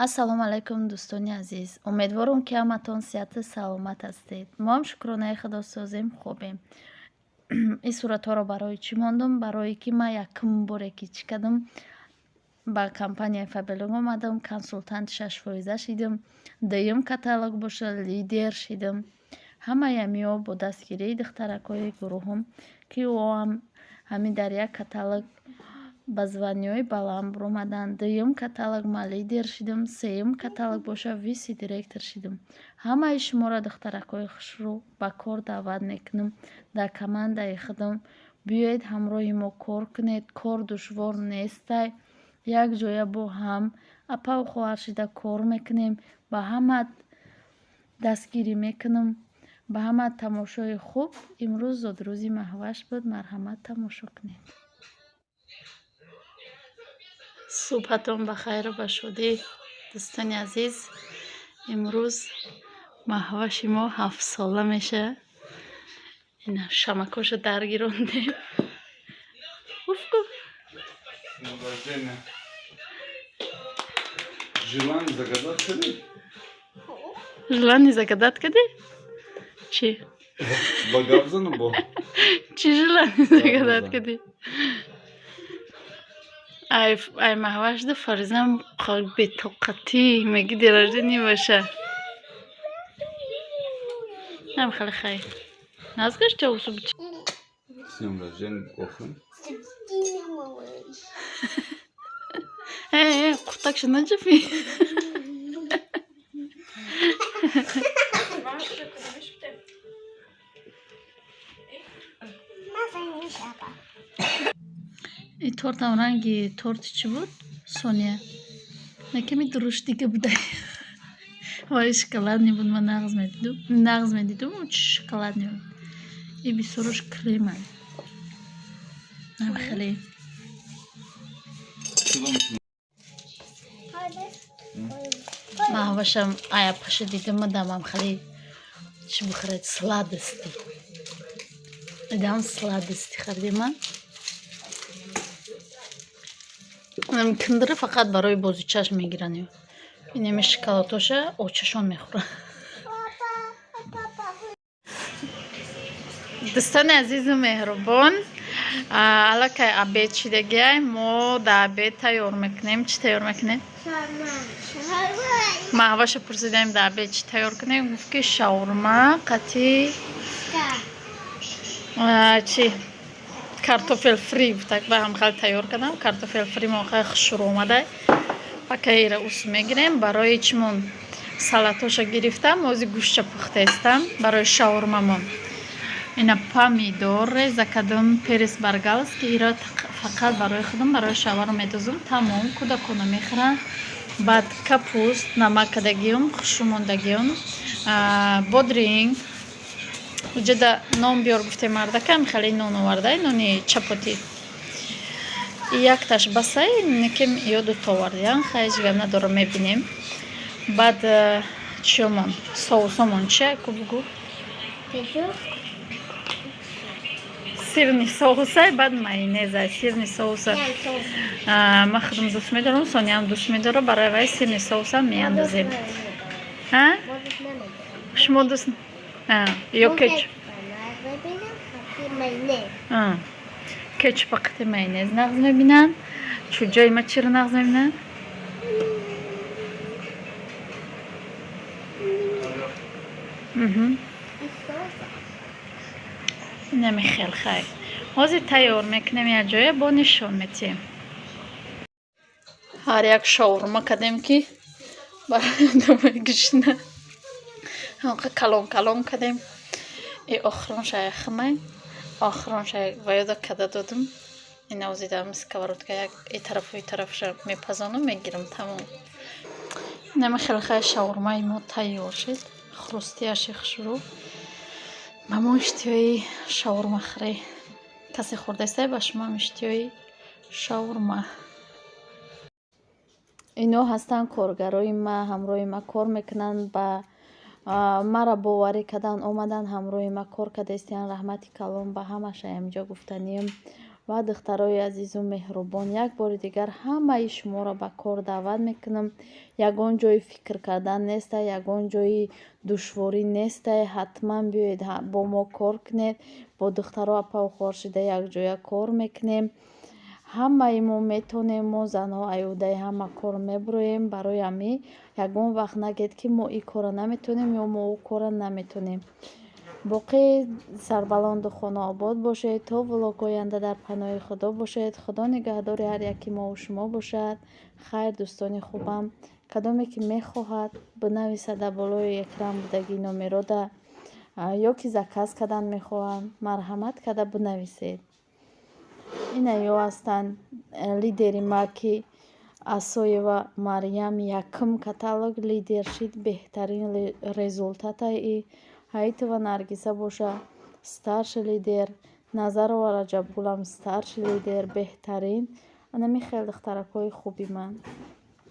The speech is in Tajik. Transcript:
Ассалому алайкум, дӯстони азиз. Умедворам, ки ҳаматон сиҳату саломат ҳастед. Мо ҳам, шукронаи Худо, созем, хубем. Ин суратҳоро барои чӣ мондум? Барое ки ман якум боре ки чӣ кардам, ба компанияи Фаберлик омадам, консултанти 6 фоиза шидам, дуюм каталог боша, лидер шидам. Ҳамаи амиҳо бо дастгирии духтаракҳои гурӯҳум, ки ӯ ҳам ҳамин дар як каталог ба звание ҳои баланд баромаданд. Дуюм каталог ман лидер шидам, сеюм каталог боша, вице директор шидам. Ҳамаи шуморо, духтаракҳои хушрӯ, ба кор даъват мекунам дар командаи худам. Биёед, ҳамроҳи мо кор кунед. Кор душвор нестай. Якҷоя бо ҳам апаву хоҳар шида кор мекунем. Ба ҳама дастгирӣ мекунам. Ба ҳама тамошои хуб. Имрӯз зодрӯзи Маҳваш буд. Марҳамат, тамошо кунед. Субҳатон ба хайру ба шодӣ, дӯстони азиз. Имрӯз Маҳваши мо 7-сола мешавад. Ина шамакоша даргирондем. Уф гуф. Днем рождения. Желание загадать кади? Желание загадать кади? Чӣ? Ба гап занам бо. Чӣ желание загадать кади? Ай, ай, Маҳвашда фарзам бетоқатӣ меги день рождения боша. Нам хеле хайр. Назгашта усуб. С днем рождения, Кохан. Э, э, қуртакша наҷафӣ. И тортам ранги торти чӣ буд, Сония? Наками дуруштига буда. Вай шоколадный буд, ман нағз медидум. Нағз медидум, шоколадный буд. И бисёрош крема. Нам хеле. Маҳвашам аяпаша дидам, мадамам хеле чӣ бихӯред, сладости. Дидам, сладости харидем ман. Киндира фақат барои бозичаш мегиранд. Инами шоколадоша очашон мехӯрад. Дӯстони азизу меҳрубон, аллакай обед шидагиай. Мо дар обед тайёр мекунем. Чӣ тайёр мекунем? Маҳваша пурсидаем, дар обед чӣ тайёр кунем, гуфт, ки шаурма қати чӣ, картофель фри гуфтак. Ба ҳам хеле тайёр кардам картофель фри. Мо хеле хушрӯ омадай. Пакаира ус мегирем. Барои чимон салатоша гирифтам, ози гӯштша пухтаистам барои шаурмамон. Ина помидор реза кардам, перец болгарский, ира фақат барои худам, барои шаварам медозум, тамом, кӯдакона мехӯранд. Баъд капуст намак кардагиём, хушрӯ мондагиём, бодринг. Уҷада нон биёр гуфтем мардакам, хеле нон овардай, нони чапотӣ. Якташ басай, некем ё дуто овардиян, хай, ҳеҷ гап надорам, мебинем. Баъд чиёмон, соусомон чи ку, бугӯ? Сырный соусай, баъд майонезай. Сырный соуса ман худам дӯст медорам, Соняам дӯст медорад, барои вай сырный соусам меандозем. Шумо дӯст ё кетчупа қати майонез нағз мебинанд. Чуҷои ма чиро нағз мебинанд? Инами хел. Хай, ҳозир тайёр мекунем, якҷоя бо нишон метиҳем. Ҳар як шаурма кардем, ки барои одамои гушна ҳамқа калон калон кардем. И охиронша яхмай, охиронша ва ёда када додум. Ина озидам сковородка, як и тарафу и тарафша мепазонам, мегирам, тамом. Инами хеле. Хай, шаурмаи мо тайёр шуд, хрустящий, хушрӯ. Ба мо иштиҳои шаурмахӯрӣ касе хӯрдаистай, ба шумоам иштиҳои шаурма. Ино ҳастанд коргарои ма, ҳамроҳи ма кор мекунанд. Ба маро боварӣ кардан, омадан, ҳамроҳи ма кор кардаистиянд. Раҳмати калон ба ҳамаша. Ҳаминҷо гуфтанием. Ва духтарои азизу меҳрубон, як бори дигар ҳамаи шуморо ба кор даъват мекунам. Ягон ҷои фикр кардан нестай, ягон ҷои душворӣ нестай. Ҳатман биёед, бо мо кор кунед. Бо духтаро апаву хоҳар шида якҷоя кор мекунем. Ҳамаи мо метонем, мо занҳо аз уҳдаи ҳама кор мебуроем. Барои ҳамин ягон вақт нагӯед, ки мо ин корро наметонем ё мо ӯ корро наметонем. Боқӣ сарбаланду хонаобод бошед. То влог оянда дар паноҳи Худо бошед. Худо нигаҳдори ҳар яки мову шумо бошад. Хайр, дӯстони хубам, кадоме ки мехоҳад, бинависад дар болои экран будагии номерода ё ки заказ кардан мехоҳанд, марҳамат карда бинависед. Ина ё ҳастанд лидери ма, ки Асоева Марьям якум каталог лидер шид, беҳтарин результатаи. Ҳаитова Наргиса боша, старший лидер. Назарова Раҷабгулам старший лидер, беҳтарин. Анами хел духтаракҳои хуби ман.